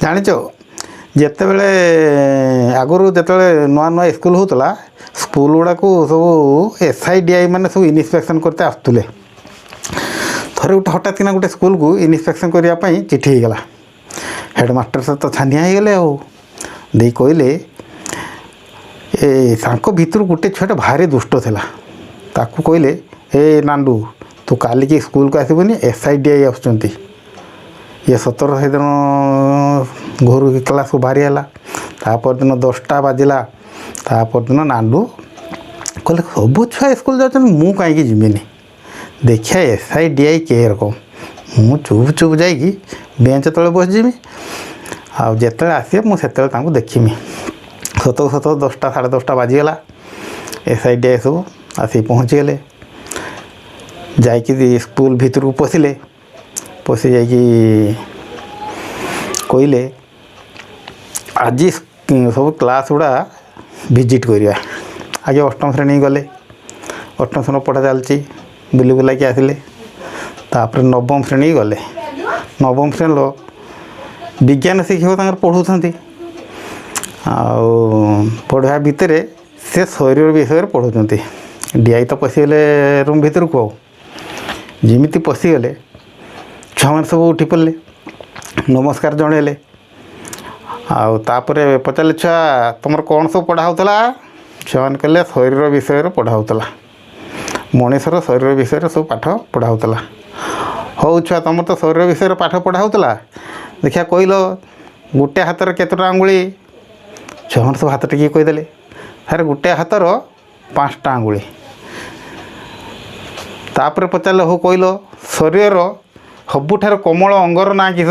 ଜାଣିଛ, ଯେତେବେଳେ ଆଗରୁ ଯେତେବେଳେ ନୂଆ ନୂଆ ସ୍କୁଲ ହେଉଥିଲା, ସ୍କୁଲ ଗୁଡ଼ାକୁ ସବୁ ଏସ୍ I, D I ମାନେ ସବୁ ଇନ୍ସପେକ୍ସନ୍ କରିତେ ଆସୁଥିଲେ। ଥରେ ଗୋଟେ ହଠାତ୍ କିନା ଗୋଟେ ସ୍କୁଲକୁ ଇନ୍ସପେକ୍ସନ୍ କରିବା ପାଇଁ ଚିଠି ହେଇଗଲା। ହେଡ଼ମାଷ୍ଟର ସାର୍ ତ ଛାନିଆ ହେଇଗଲେ। ଆଉ ଦେଇ କହିଲେ, ଏ ତାଙ୍କ ଭିତରୁ ଗୋଟେ ଛୁଆଟା ଭାରି ଦୁଷ୍ଟ ଥିଲା, ତାକୁ କହିଲେ, "ଏ ନାଣ୍ଡୁ, ତୁ କାଲିକି ସ୍କୁଲକୁ ଆସିବୁନି, ଏସ୍ I, D I ଆସୁଛନ୍ତି।" ଇଏ 17 ସେଦିନ ଘରୁ କ୍ଲାସ୍କୁ ବାହାରି ହେଲା। ତା ପରଦିନ 10ଟା ବାଜିଲା। ତା ପରଦିନ ନାଣ୍ଡୁ କହିଲେ, ସବୁ ଛୁଆ ସ୍କୁଲ ଯାଉଛନ୍ତି, ମୁଁ କାହିଁକି ଯିବିନି? ଦେଖିବା ଏସ୍ I, D I କେ ରକମ। ମୁଁ ଚୁପ୍ ଚୁପ୍ ଯାଇକି ବେଞ୍ଚ ତଳେ ବସିଯିବି, ଆଉ ଯେତେବେଳେ ଆସିବେ ମୁଁ ସେତେବେଳେ ତାଙ୍କୁ ଦେଖିମି। ସତକୁ ସତ 10ଟା 10:30 ବାଜିଗଲା। ଏସ୍ I, D I ସବୁ ଆସିକି ପହଞ୍ଚିଗଲେ। ଯାଇକି ସ୍କୁଲ ଭିତରକୁ ପଶିଲେ। ପଶି ଯାଇକି କହିଲେ, ଆଜି ସବୁ କ୍ଲାସ୍ ଗୁଡ଼ା ଭିଜିଟ୍ କରିବା। ଆଗେ ଅଷ୍ଟମ ଶ୍ରେଣୀ ଗଲେ। ଅଷ୍ଟମ ଶ୍ରେଣୀ ପଢ଼ା ଚାଲିଛି, ବୁଲି ବୁଲାକି ଆସିଲେ। ତାପରେ ନବମ ଶ୍ରେଣୀ ଗଲେ। ନବମ ଶ୍ରେଣୀର ବିଜ୍ଞାନ ଶିକ୍ଷକ ତାଙ୍କର ପଢ଼ଉଛନ୍ତି, ଆଉ ପଢ଼ିବା ଭିତରେ ସେ ଶରୀର ବିଷୟରେ ପଢ଼ଉଛନ୍ତି। ଡି I ତ ପଶିଗଲେ ରୁମ୍ ଭିତରକୁ। ଆଉ ଯେମିତି ପଶିଗଲେ, ଛୁଆମାନେ ସବୁ ଉଠି ପଡ଼ିଲେ, ନମସ୍କାର ଜଣେଇଲେ। ଆଉ ତାପରେ ପଚାରିଲେ, ଛୁଆ, ତୁମର କ'ଣ ସବୁ ପଢ଼ା ହେଉଥିଲା? ଛୁଆମାନେ କହିଲେ, ଶରୀର ବିଷୟରେ ପଢ଼ା ହେଉଥିଲା, ମଣିଷର ଶରୀର ବିଷୟରେ ସବୁ ପାଠ ପଢ଼ା ହେଉଥିଲା। ହଉ ଛୁଆ, ତୁମର ତ ଶରୀର ବିଷୟରେ ପାଠ ପଢ଼ା ହେଉଥିଲା, ଦେଖିବା କହିଲ, ଗୋଟେ ହାତରେ କେତେଟା ଆଙ୍ଗୁଳି? ଛୁଆମାନେ ସବୁ ହାତ ଟେକିକି କହିଦେଲେ, ସାର୍, ଗୋଟେ ହାତର 5ଟା ଆଙ୍ଗୁଳି। ତାପରେ ପଚାରିଲେ, ହଉ କହିଲ, ଶରୀରର ସବୁଠାରୁ କୋମଳ ଅଙ୍ଗର ନାଁ କିସ?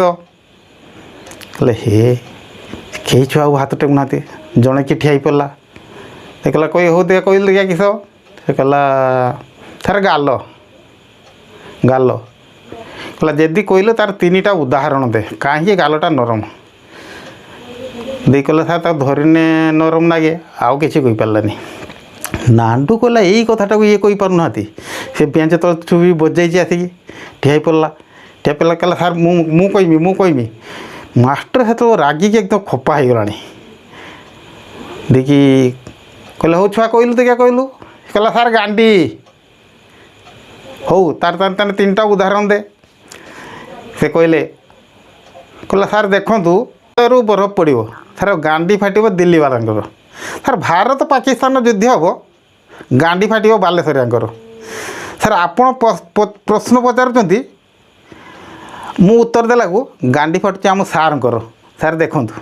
କହିଲେ, ହେ, କେହି ଛୁଆ ଆଉ ହାତ ଟେକୁନାହାନ୍ତି। ଜଣେ କିଏ ଠିଆ ହେଇପଡ଼ିଲା। ସେ କହିଲା, କହି ହଉ ଦେଖିବା, କହିଲି ଦେଖିବା କିସ? ସେ କହିଲା, ସାର୍, ଗାଲ। ଗାଲ। କହିଲା, ଯଦି କହିଲେ ତାର ତିନିଟା ଉଦାହରଣ ଦେ, କାହିଁକି ଗାଲଟା ନରମ? ଦେଇ କହିଲା, ସାର୍, ତାକୁ ଧରିନେ ନରମ ଲାଗେ। ଆଉ କିଛି କହିପାରିଲାନି। ନାଣ୍ଡୁ କହିଲା, ଏଇ କଥାଟାକୁ ଇଏ କହିପାରୁନାହାନ୍ତି। ସେ ବେଞ୍ଚ ତଳେ ଚୁପି ବଜେଇଛି, ଆସିକି ଠିଆ ହେଇ ପଡ଼ିଲା। ଠିଆ ପଡ଼ିଲା, କହିଲା, ସାର୍, ମୁଁ କହିବି, ମୁଁ କହିବି। ମାଷ୍ଟର ସେତେବେଳେ ରାଗିକି ଏକଦମ ଖୋପା ହେଇଗଲାଣି। ଦେଖି କହିଲେ, ହଉ ଛୁଆ, କହିଲୁ ଦେଖିଆ, କହିଲୁ। କହିଲା, ସାର୍, ଗାଣ୍ଡି। ହଉ, ତାର ତାହେଲେ ତିନିଟା ଉଦାହରଣ ଦେ। ସେ କହିଲେ, କହିଲା, ସାର୍, ଦେଖନ୍ତୁ, ରୁ ବରଫ ପଡ଼ିବ ସାର୍, ଗାଣ୍ଡି ଫାଟିବ ଦିଲ୍ଲୀ ବାଲାଙ୍କର। ସାର୍, ଭାରତ ପାକିସ୍ତାନ ଯୁଦ୍ଧ ହେବ, ଗାଣ୍ଡି ଫାଟିବ ବାଲେଶ୍ୱରିଆଙ୍କର। ସାର୍, ଆପଣ ପ୍ରଶ୍ନ ପଚାରୁଛନ୍ତି, ମୁଁ ଉତ୍ତର ଦେଲାକୁ ଗାଣ୍ଡି ଫାଟୁଛି ଆମ ସାର୍ଙ୍କର। ସାର୍, ଦେଖନ୍ତୁ।